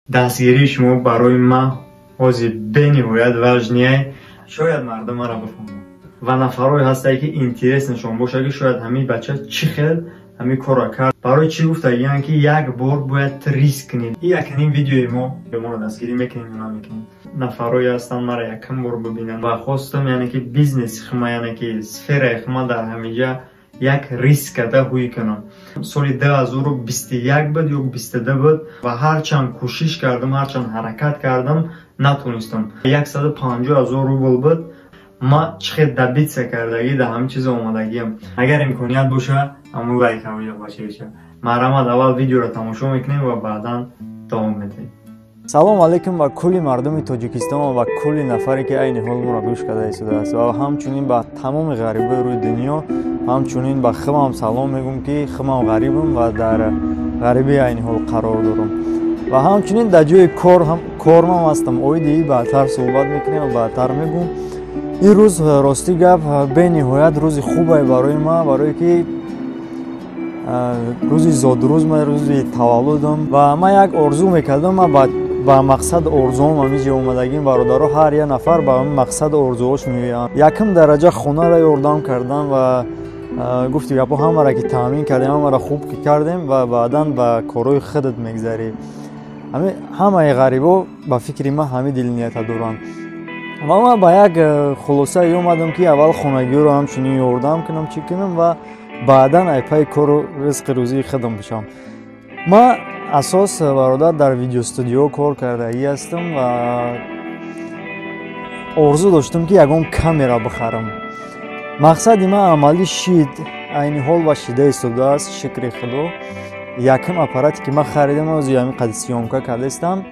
Дастгирии шумо барои ман ҳозир бениҳоят важный. Шояд мардум маро бифаҳманд ва нафарое ҳастае, ки интерес нишон бошад, ки шояд ҳамин бача чӣ хел ҳамин корро кард. Барои чӣ гуфтагиянд, ки як бор бояд риск кунед. Ин якним видеои мо, моро дастгирӣ мекунем ё намекунем. Нафарое ҳастанд, маро якум бор бибинанд ва хостам, яъне ки бизнеси хума, яъне ки сфераи хума дар ҳаминҷа як риск карда ҳуй кунам. Соли 2021 буд ё 22 буд ва ҳарчанд кӯшиш кардам, ҳарчанд ҳаракат кардам, натонистам. 150 000 рубл буд. Ма чӣ хел добиться кардагӣ дар ҳамин чиз омадагиам. Агар имконият боша, ҳамун лайк ҳаминҷо бачаеча. Марҳамат, аввал видеоро тамошо мекунем ва баъдан давом медиҳем. Салом алейкум ба кулли мардуми Тоҷикистон ва кулли нафаре, ки айни ҳол моро гӯш карда истодааст, ва ҳамчунин ба тамоми ғарибои рӯи дунё. Ҳамчунин ба худам салом мегӯм, ки худам ғарибам ва дар ғарибии айни ҳол қарор дорам ва ҳамчунин дар ҷои кормам ҳастам. Оиди ин баъдтар суҳбат мекунем ва баъдтар мегӯм. Ин рӯз, ростӣ гап, бениҳоят рӯзи хубе барои ман, барое ки рӯзи зодрӯз, рӯзи таваллудам ва ман як орзу мекардам. Ман ба мақсад орзуом ҳамиҷа омадагим. Бародаро, ҳар як нафар ба мақсаду орзуҳош меоянд. Якум дараҷа хонаро ёрдам кардан ва гуфти гапо, ҳамаро ки таъмин кардем, ҳамаро хуб ки кардем ва баъдан ба корҳои худат мегзарӣ. Ҳамаи ғарибо ба фикри ман ҳамин дилнията доранд ва ман ба як хулосае омадам, ки аввал хонагиҳоро ҳамчунин ёрдам кунам, чӣ кунам ва баъдан ай пайи кору ризқи рӯзии худам бишавам. Ман асос, бародар, дар видеостудио кор кардагӣ ҳастам ва орзу доштам, ки ягон камера бихарам. Мақсади ман амалӣ шид, айни ҳол ва шида истодааст, шукри Худо. Якум аппарате, ки ман харидам, ози ҳамин қади съёмка кардастам.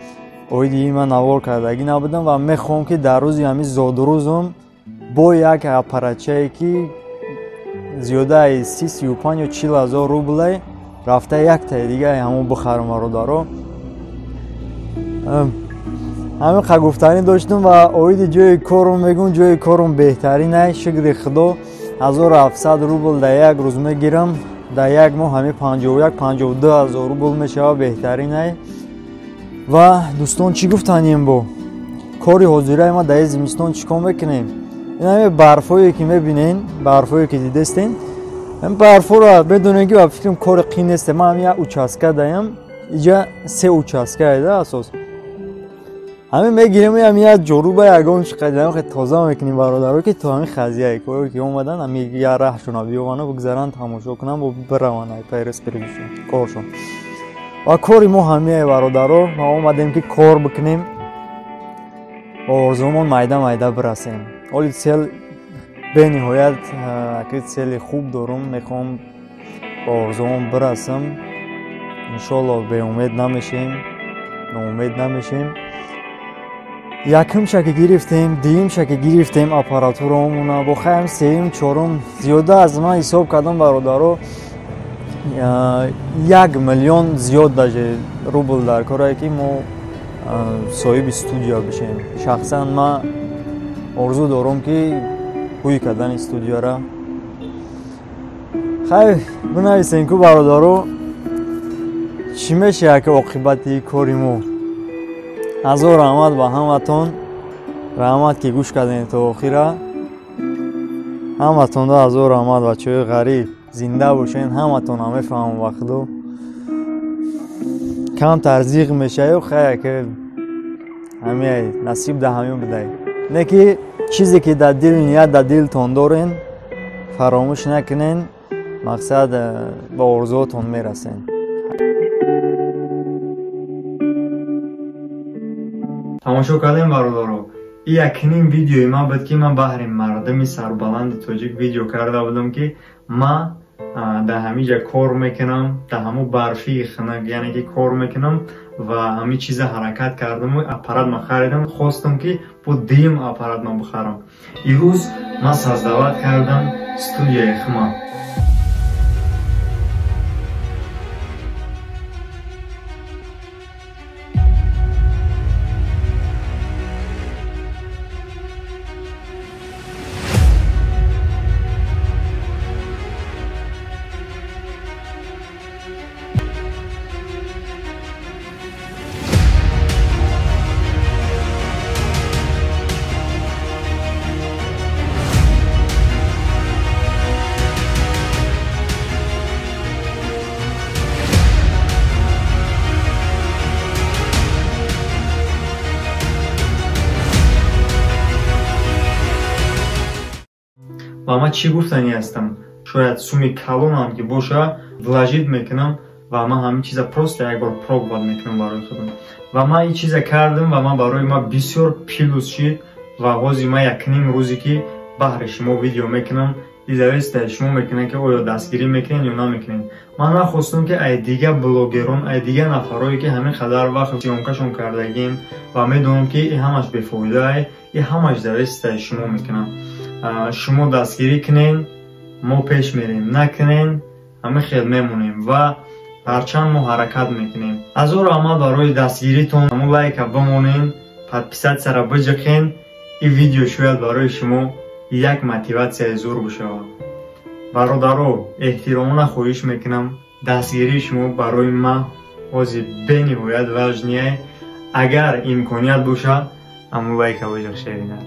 Оиди ин ман навор кардагӣ набудам ва мехоҳам, ки дар рӯзи ҳамин зодрӯзам бо як аппаратчае, ки зиёдаи 30, 35 ё 40 ҳазор рубле, рафта яктаи дигаи ҳамон бихарам. Бародаро, ҳамин қа гуфтанӣ доштам ва оиди ҷои корум мегӯм. Ҷои корум беҳтаринай, шукри Худо. 1700 рубл дар як рӯз мегирам, дар як моҳ ҳамин 51, 52 ҳазор рубл мешавад. Беҳтаринай. Ва дӯстон, чӣ гуфтанем, бо кори ҳозираи ма дар зимистон чӣ кор мекунем? Ин ҳамин барфҳое, ки мебинен, барфҳое, ки дидестен, ин барфҳоро медонем, ки ба фикрам кори қин несте. Ман ҳамин як участка даям, иҷа се участка еда. Асос ҳамин мегирем, ҳамин як ҷоруба ягон чиқадар хе тоза мекунем, бародаро, ки то ҳамин хазияе ки омадан, ҳамин як раҳшона биёвану бигзаранд, тамошо кунанд, бо бираванд ай пайи ризқи рӯзишон, коршон. Ва кори мо ҳамияе, бародаро. Ма омадем, ки кор бикунем, ба орзуомон майда майда бирасем. Оли цель бениҳоят аки цели хуб дорум, мехоҳам ба орзуомон бирасам. Иншоалло, беумед намешем, ноумед намешем. Якумша ки гирифтем, дуюмша ки гирифтем аппаратураомона, бо хаям сеюм, чорум, зиёда аз ман ҳисоб кардам, бародаро, 1 миллион зиёд даже рубл дар корае, ки мо соҳиби студия бишем. Шахсан ман орзу дорам, ки ҳуй кардани студияра. Хайр, бинависем ку, бародаро, чӣ мешавад ки оқибати кори мо. Ҳазор раҳмат ба ҳаматон, раҳмат, ки гӯш кардем то охира. Ҳаматонда ҳазор раҳмат, бачаҳои ғариб, зинда бошен ҳаматон. Мефаҳмам, ба Худо, камтар зиғ мешавю хая, ки ҳамин насиб да ҳамин будай. Не ки чизе, ки дар дил ният, дар дилтон дорен, фаромӯш накунен, мақсад ба орзуотон мерасен. Тамошо кардем, бародаро. Ин якним видеои ман буд, ки ман баҳри мардуми сарбаланди тоҷик видео карда будам, ки ман дар ҳамин ҷа кор мекунам, дар ҳамун барфии хунак, яъне ки кор мекунам ва ҳамин чиза ҳаракат кардаму аппарат ман харидам. Хостам, ки бо дуюм аппарат ман бихарам. Ирӯз ман создавать кардам студияи хума. Ва ман чӣ гуфтанӣ ҳастам? Шояд суми калонам ки боша, вложить мекунам ва ман ҳамин чиза просто як бор пробовать мекунам барои худам. Ва ман ин чиза кардам ва ман барои ман бисёр плюс шид ва ҳозир ман якним рӯзе ки баҳри шумо видео мекунам, зависит шумо мекунад ки оё дастгирӣ мекунед ё намекунед. Ман нахостам ки ай дигар блогерон, ай дигар нафарое ки ҳамин қадар вақт съёмкашон кардагим ва медонам ки ин ҳамаш бефоидае, ин ҳамаш зависит шумо мекунад. Шумо дастгирӣ кунед, мо пеш мерем, накунед, ҳамин хел мемонем ва ҳарчанд мо ҳаракат мекунем. Ҳазор раҳмат барои дастгиритон. Ҳамун лайка бимонед, подписатсияро биҷиқен. Ин видео шояд барои шумо як мотиватсияи зур бишавад. Бародаро, эҳтиромона хоҳиш мекунам, дастгирии шумо барои ман ҳозир бениҳоят важние. Агар имконият бошад, ҳамун лайка биҷиқ шерина.